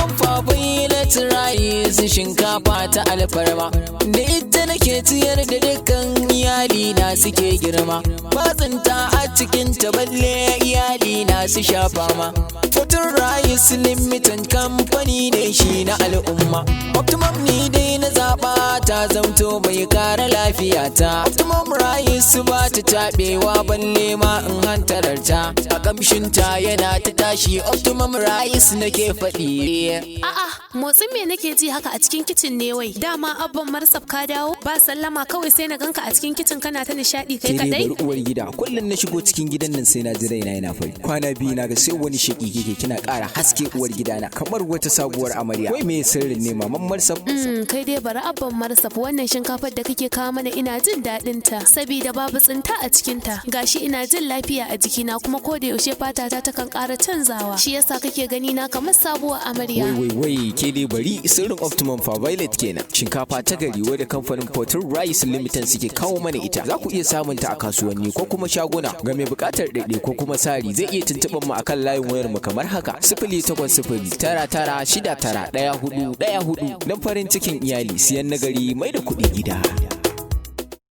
Optimum Violet Rice, shinkafa ta alfarma. Da ita nake ciyar da dukkan iyali na suke girma. Batsinta a cikin ta, balle iyali na su shafa ma. Fortune Rice Limited kamfani ne shi na al'umma. Optimum ni dai na zaɓa, ta zamto mai kara lafiyata. Optimum Rice ba ta taɓewa, balle ma in hantarar ta. A kamshinta yana ta tashi, Optimum Rice nake faɗi. A'a, motsin me nake ji haka a cikin kicin ne wai? Dama abban Marsab, ka dawo? Ba sallama kawai sai na ganka a cikin kicin kana ta nishadi kai Ke dai kadai? bari, uwar gida, kullum na shigo cikin gidan nan sai na ji raina yana fari. Kwana 2 na ga sai wani sheki kike, kina ƙara haske uwar gidana, kamar wata sabuwar amarya. Wai me sirrin ne, maman Marsab? Kai dai bari, abban Marsab, wannan shinkafar da kake kawo mana ina jin daɗin ta, sabida babu tsinta a cikin ta. Gashi ina jin lafiya a jikina, kuma ko da yaushe fata ta takan ƙara canzawa. Shi yasa kake gani na kamar sabuwar amarya. Wai wai wai, ke dai bari, sirrin Optimum Violet kenan. Shinkafa ta gari wadda kamfanin Fortune Rice Limited suke kawo mana ita. Za ku iya samun ta a kasuwanni ko kuma shaguna. Ga mai buƙatar ɗaiɗai ko kuma sari, zai iya tuntuɓar mu akan layin wayar mu kamar haka: 08099691414. Don farin cikin iyali, siyan nagari mai da kuɗi gida.